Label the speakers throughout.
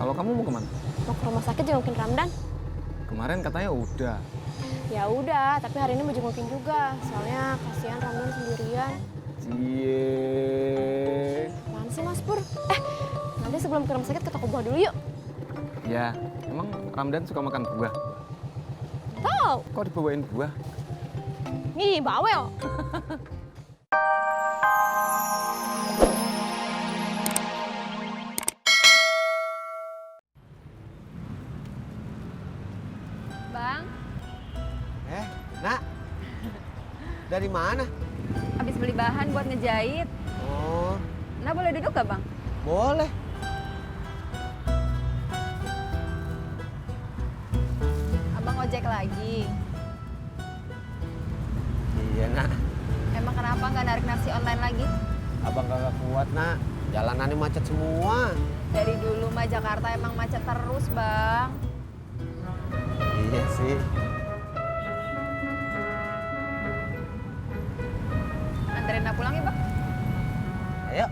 Speaker 1: Kalau kamu mau kemana?
Speaker 2: Mau ke rumah sakit jengukin Ramdan.
Speaker 1: Kemarin katanya udah.
Speaker 2: Ya udah, tapi hari ini mau jengukin juga. Soalnya kasihan Ramdan sendirian.
Speaker 1: Cie.
Speaker 2: Apaan sih Mas Pur? Nanti sebelum ke rumah sakit ke toko buah dulu yuk.
Speaker 1: Ya, emang Ramdan suka makan buah?
Speaker 2: Tahu?
Speaker 1: Kok dibawain buah?
Speaker 2: Nih, bawel. Bang,
Speaker 3: Nak, dari mana?
Speaker 4: Habis beli bahan buat ngejahit.
Speaker 3: Oh,
Speaker 4: Nah, boleh duduk gak, Bang?
Speaker 3: boleh.
Speaker 4: Abang ojek lagi.
Speaker 3: Iya, Nak.
Speaker 4: Emang kenapa nggak narik nasi online lagi?
Speaker 3: Abang kagak kuat, Nak. Jalanannya macet semua.
Speaker 4: Dari dulu mah Jakarta emang macet terus, Bang.
Speaker 3: Iya sih.
Speaker 4: Anterin aku pulang ya, Bang?
Speaker 3: Ayo.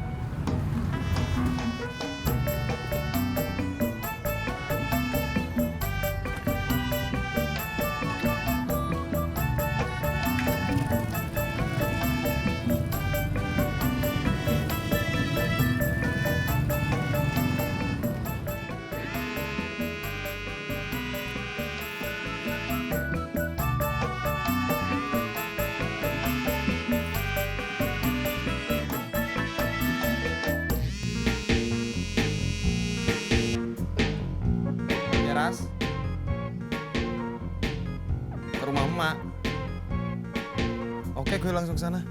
Speaker 1: Ya, Ras. Ke rumah emak. Oke, gue langsung sana.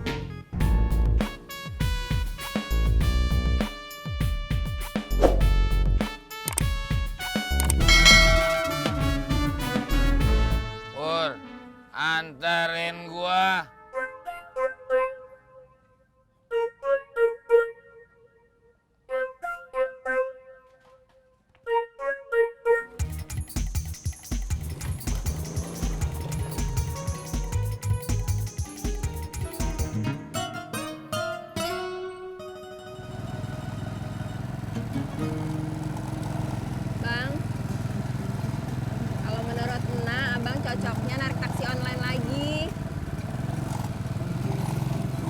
Speaker 5: Pur, anterin gua.
Speaker 4: Bang, kalau menurut Nah, Abang cocoknya narik taksi online lagi.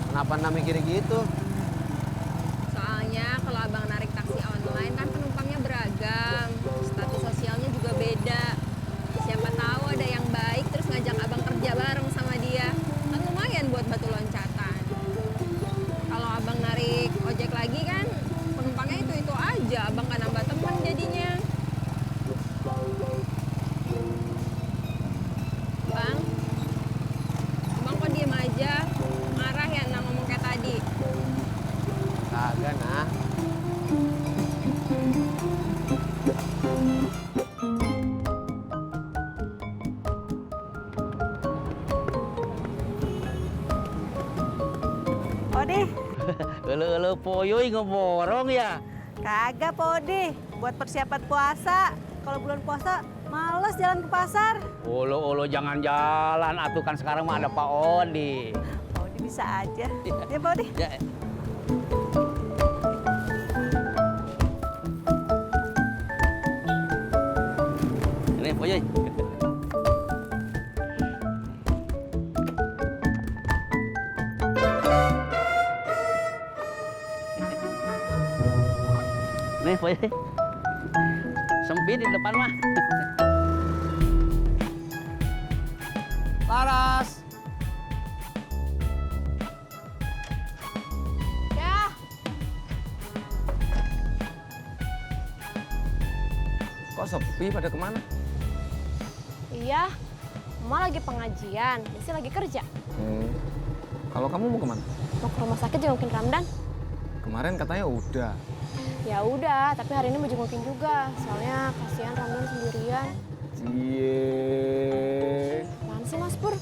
Speaker 3: Kenapa Nak mikir gitu?
Speaker 4: Soalnya kalau Abang narik taksi online kan penumpangnya beragam. Status sosialnya juga beda. Siapa tahu ada yang baik terus ngajak Abang kerja bareng sama dia. Kan lumayan buat batu loncatan. Kalau Abang narik ojek lagi kan penumpangnya itu aja. Abang kan nambah teman jadinya. Bang, Abang kok diem aja? Marah ya Nah ngomong kayak tadi?
Speaker 3: Kagak, Nak.
Speaker 6: Odi,
Speaker 7: Elu poyoy ngeborong ya.
Speaker 6: kagak Podi. Buat persiapan puasa. Kalau bulan puasa, males jalan ke pasar.
Speaker 7: Olo jangan jalan, atuh kan sekarang mah ada Pak Odi.
Speaker 6: Podi bisa aja. Ya Podi.
Speaker 7: Ya. Ini poyoy. Nih poyoy. Sempit di depan mah.
Speaker 3: Laras.
Speaker 2: Ya.
Speaker 1: Kok sepi pada kemana?
Speaker 2: Iya, Mama lagi pengajian, Desi lagi kerja.
Speaker 1: Kalau kamu mau kemana?
Speaker 2: Mau ke rumah sakit jengukin Ramdan.
Speaker 1: Kemarin katanya udah.
Speaker 2: Ya udah, tapi hari ini mau jengukin juga. Soalnya kasihan Ramdan sendirian.
Speaker 1: Cie.
Speaker 2: Apaan sih Mas Pur?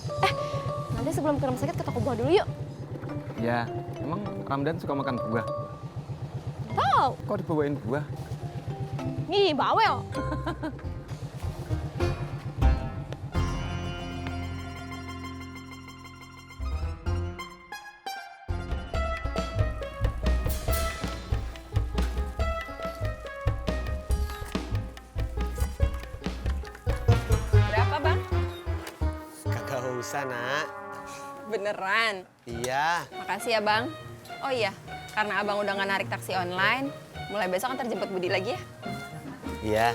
Speaker 2: Nanti sebelum ke rumah sakit ke toko buah dulu yuk.
Speaker 1: Ya, emang Ramdan suka makan buah?
Speaker 2: Tahu?
Speaker 1: Kok dibawain buah?
Speaker 2: Nih, bawel.
Speaker 3: Bisa, Nak.
Speaker 4: Beneran?
Speaker 3: Iya.
Speaker 4: Makasih ya, Bang. Oh iya, karena Abang udah nggak narik taksi online, mulai besok antar jemput Budi lagi ya.
Speaker 3: Iya.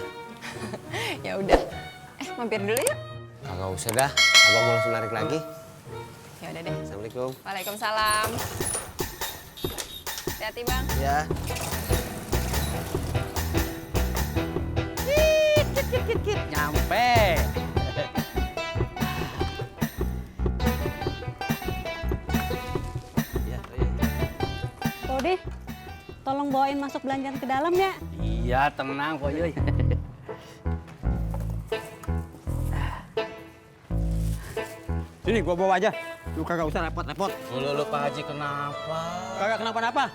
Speaker 4: Ya udah. Mampir dulu yuk.
Speaker 3: Kagak usah dah. Abang mau langsung narik lagi.
Speaker 4: Ya udah deh.
Speaker 3: Assalamualaikum.
Speaker 4: Waalaikumsalam. Hati-hati, Bang.
Speaker 3: Ya.
Speaker 7: Nyampe.
Speaker 3: Ya,
Speaker 6: Podi, tolong bawain masuk belanjaan ke dalam ya.
Speaker 7: Iya, tenang kok, Yoy. Sini, gua bawa aja. Lu kagak usah repot-repot.
Speaker 3: Lu Pak Haji kenapa?
Speaker 7: Kagak kenapa-napa.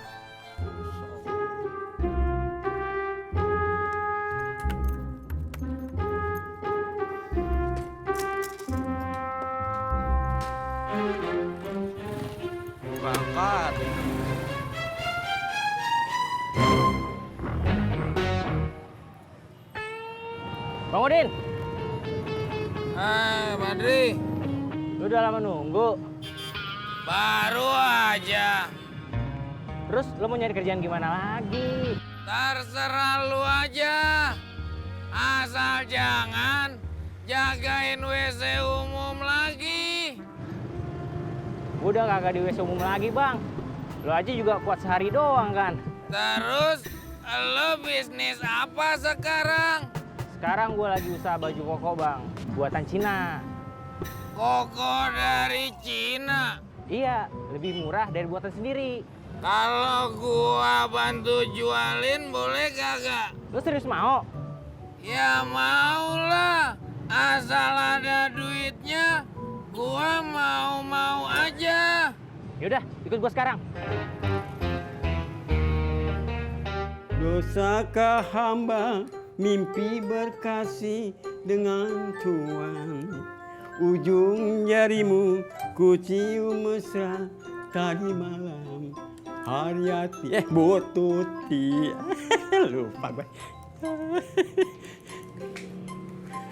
Speaker 7: Berangkat. Bang Udin,
Speaker 5: Hai, Badri.
Speaker 7: lu udah lama nunggu.
Speaker 5: Baru aja.
Speaker 7: Terus lu mau nyari kerjaan gimana lagi?
Speaker 5: Terserah lu aja. Asal jangan jagain WC umum lagi.
Speaker 7: Udah kagak di WC umum lagi, Bang. Lu aja juga kuat sehari doang kan.
Speaker 5: Terus lu bisnis apa sekarang?
Speaker 7: Sekarang gua lagi usaha baju koko, Bang. Buatan Cina.
Speaker 5: Koko dari Cina.
Speaker 7: Iya, lebih murah dari buatan sendiri.
Speaker 5: Kalau gua bantu jualin boleh kagak?
Speaker 7: Lu serius mau?
Speaker 5: Ya mau lah. Asal ada duitnya, gua mau-mau aja.
Speaker 7: Yaudah, ikut gua sekarang.
Speaker 8: Dosakah hamba mimpi berkasih dengan Tuhan. Ujung jarimu ku cium mesra tadi malam. Haryati, Bututi. Lupa gue.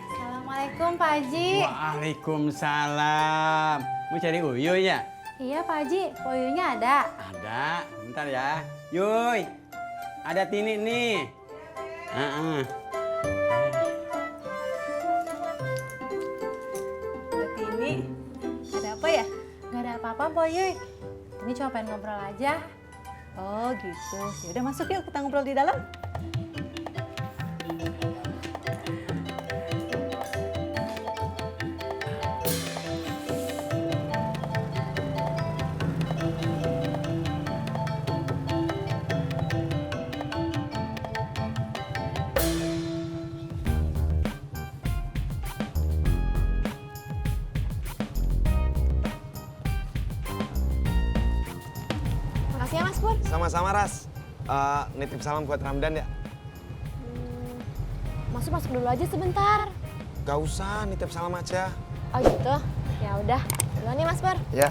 Speaker 2: Assalamualaikum Pak Haji.
Speaker 8: Waalaikumsalam. Mau cari Uyuy ya?
Speaker 2: Iya Pak Haji, poyonya ada.
Speaker 8: Ada, bentar ya. Yuy, ada Tini nih.
Speaker 6: Ini ada apa ya?
Speaker 2: Gak ada apa-apa Poyoy. Ini cuma pengen ngobrol aja.
Speaker 6: Oh gitu. Ya udah masuk yuk kita ngobrol di dalam.
Speaker 2: Makasih ya Mas Pur.
Speaker 1: Sama-sama, Ras. Nitip salam buat Ramdan ya.
Speaker 2: Masuk dulu aja sebentar.
Speaker 1: Gak usah, nitip salam aja.
Speaker 2: Oh gitu? Ya udah. Duluan ya Mas Pur.
Speaker 1: Ya.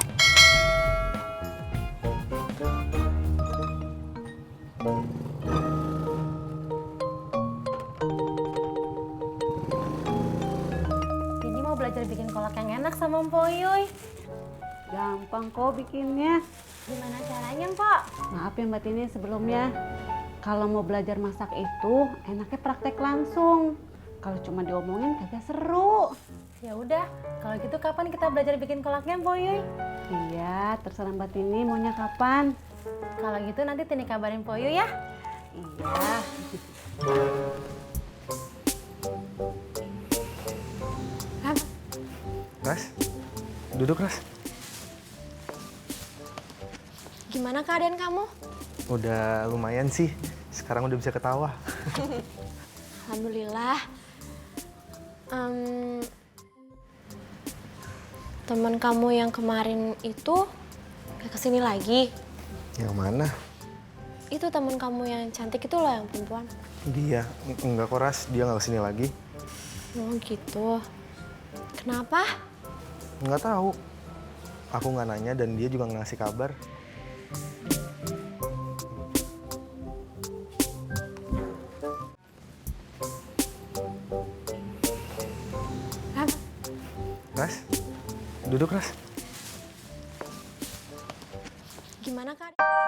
Speaker 2: Ini mau belajar bikin kolak yang enak sama Poyoy.
Speaker 6: Gampang kok bikinnya.
Speaker 2: Gimana caranya, Pak?
Speaker 6: Maaf ya Mbak Tini sebelumnya. Kalau mau belajar masak itu enaknya praktek langsung. Kalau cuma diomongin kagak seru.
Speaker 2: Ya udah, kalau gitu kapan kita belajar bikin kolaknya, Poyoy?
Speaker 6: Iya, terserah Mbak Tini maunya kapan.
Speaker 2: Kalau gitu nanti Tini kabarin Poyoy ya.
Speaker 6: Iya.
Speaker 2: Ram,
Speaker 1: Ras, duduk, Ras.
Speaker 2: gimana keadaan kamu?
Speaker 9: Udah lumayan sih, sekarang udah bisa ketawa.
Speaker 2: Alhamdulillah. Teman kamu yang kemarin itu gak kesini lagi?
Speaker 9: Yang mana?
Speaker 2: Itu teman kamu yang cantik itu loh, yang perempuan.
Speaker 9: Dia, enggak kok Ras, dia nggak kesini lagi.
Speaker 2: Oh gitu. Kenapa?
Speaker 9: Nggak tahu. Aku nggak nanya dan dia juga nggak ngasih kabar.
Speaker 2: Ram,
Speaker 9: Ras,
Speaker 1: Duduk, Ras.
Speaker 2: Gimana, Kak?